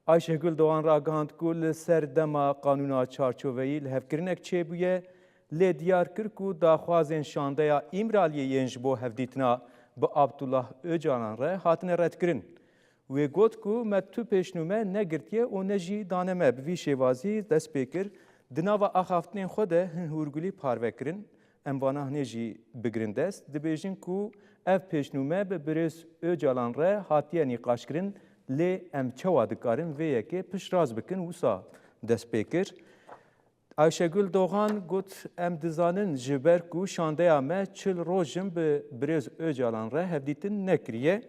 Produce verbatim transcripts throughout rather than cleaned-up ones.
Ayşegül Doğan ragihand ku li ser dema qanûna çarçoveyî lihevkirinek çêbûye, lê diyar kir ku daxwazên şandeya Îmraliyê yên ji bo hevdîtina bi Abdullah Ocalan re hatine redkirin. Wê got ku me tu pêşnûme negirtiye û ne jî dane me. Bi vî şêwazî dest pê kir, di nava axaftinên xwe de hin hûrgulî parve kirin. Em vana hinê jî bigirin dest. Dibêjin ku ev pêşnûme bi birêz Ocalan re hatiye nîqaşkirin, lê em çawa dikarin vê yekê piştrast bikin, wisa dest pê kir. Ayşegül Doğan got, em dizanin ji ber ku şandeya me çil roj in bi birêz Ocalan re hevdîtin nekiriye.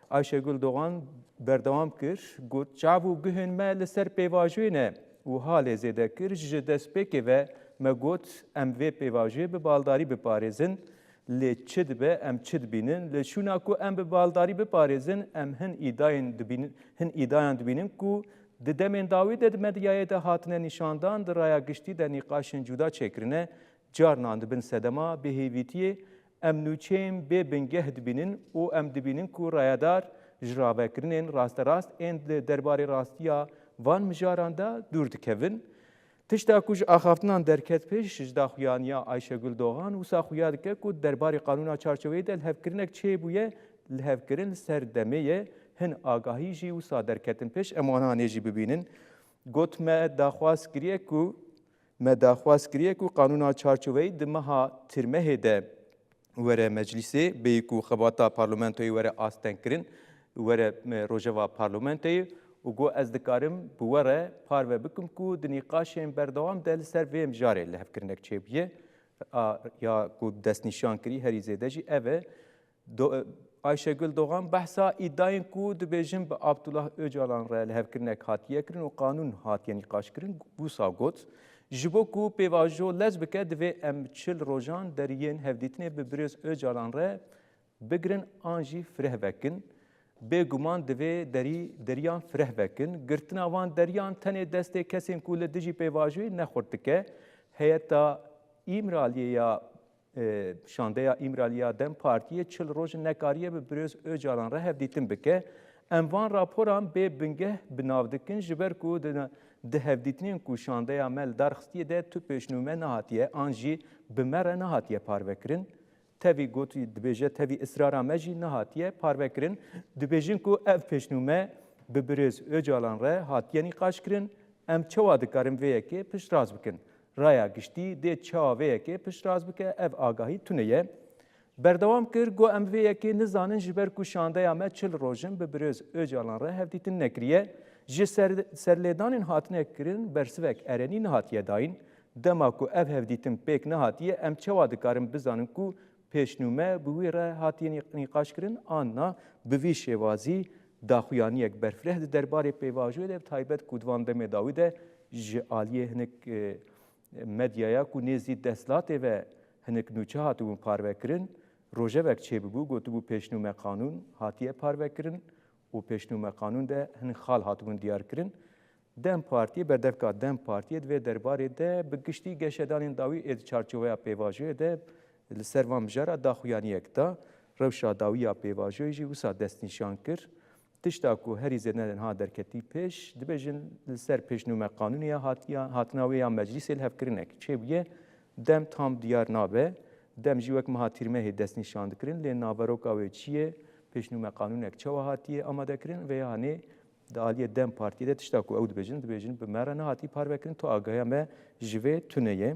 Ayşegül Doğan berdewam kir, got, çav û guhên me li ser pêvajoyê ne û halê zêde kir, ji destpêkê ve me got, em vê pêvajoyê bi baldarî biparêzin, lê çi dibe em çi dibînin, li şûna ku em bi baldarî biparêzin, em hin îdayên dibînin, hin îdayan dibînin ku di demên dawî de di medyayê de hatine nîşandan, di raya giştî de nîqaşên cuda çêkirine, carnan dibin sedema bêhêvîtiyê. Em nûçeyên bê bingeh dibînin û em dibînin ku rayedar ji ravekirinên rasterast ên di derbarê rastiya van mijaran de dûr dikevin. Tişta ku ji axaftinan derket pêş, ji daxuyaniya Ayşegül Doğan wisa xuya dike ku derbarê qanûna çarçoveyê de lihevkirinek çêbûye, lihevkirin li ser demê ye, hin agahî jî wisa derketin pêş, em wana hanê jî bibînin. Got, me daxwaz kiriye ku Me daxwaz kiriye ku qanûna çarçoveyî di meha Tîrmehê de were meclîsê, bêyî ku xebata parlamentoyê were astengkirin, were, e, rojeva parlamentoyê û got, ez dikarim bi we re parve bikim ku di nîqaşên berdewam de li ser vê mijarê lihevkirinek çêbûye. A, ya ku destnîşan kirî herî zêde jî ev e. Do-, Ayşegül Doğan behsa îdayên ku dibêjin bi Abdullah Ocalan re lihevkirinek hatiye kirin û qanûn hatiye nîqaşkirin, wisa got, ji bo ku pêvajo lez bike, divê em çil rojan deriyên hevdîtinê bi birêz Ocalan re bigirin an jî fireh vekin. Bêguman divê derî, deriyan fireh vekin. Girtina van deriyan tenê destê kesên ku li dijî pêvajoyê ne xurt dike. Heyeta Îmraliyê ya e, şandeya Îmralî ya DEM Partiyê çil roj nekariye bi birêz Ocalan re hevdîtin bike. Em van raporan bê bingeh bi nav dikin, ji ber ku di, di hevdîtinên ku şandeya me li dar xistiye de tu pêşnûme nehatiye an jî bi me re nehatiye parvekirin. Tevî gotî dibêje, tevî israra me jî nehatiye parvekirin. Dibêjin ku ev pêşnûme bi birêz Ocalan re hatiye nîqaşkirin. Em çawa dikarin vê yekê piştrast bikin? Raya giştî dê çawa vê yekê piştrast bike, ev agahî tune ye. Berdewam kir, got, em vê yekê nizanin, ji ber ku şandeya me çil roj in bi birêz Ocalan re hevdîtin nekiriye. Ji ser, serlêdanên hatine kirin bersivek erenî nehatiye dayîn. Dema ku ev hevdîtin pêk nehatiye, em çawa dikarin bizanin ku pêşnûme bi wî re hatiye nî-, nîqaşkirin an na? Bi vî şêwazî daxuyaniyek berfireh di derbarê pêvajoyê de, bi taybet ku di van demê dawî de ji aliyê hinek, e, medyaya ku nêzî desthilatê ve hinek nûçe hatibûn parvekirin, rojevek çêbibû, gotibû pêşnûme qanûn hatiye parvekirin û pêşnûme qanûn de hinek xal hatibûn diyarkirin. DEM Partiyê, berdevka DEM Partiyê di vê derbarê de bi giştî geşedanên dawî ê di çarçoveya pêvajoyê de li ser van mijara daxuyaniyek da. Rewşa dawî ya pêvajoyê jî wisa destnîşan kir. Tişta ku herî zêde niha derketî pêş, dibêjin li ser pêşnûme qanûnê ya hatiya, hatina wê ya meclîsê lihevkirinek çêbûye, DEM tam diyar nabe. DEM jî wek meha Tîrmehê destnîşan dikirin, lê naveroka wê çi ye? Pêşnûme qanûnek çawa hatiye amadekirin? Vêya hanê di aliyê DEM Partiyê de tişta ku ew dibêjin, dibêjin bi me re nehatî parvekirin, tu agahiya me ji vê tune ye.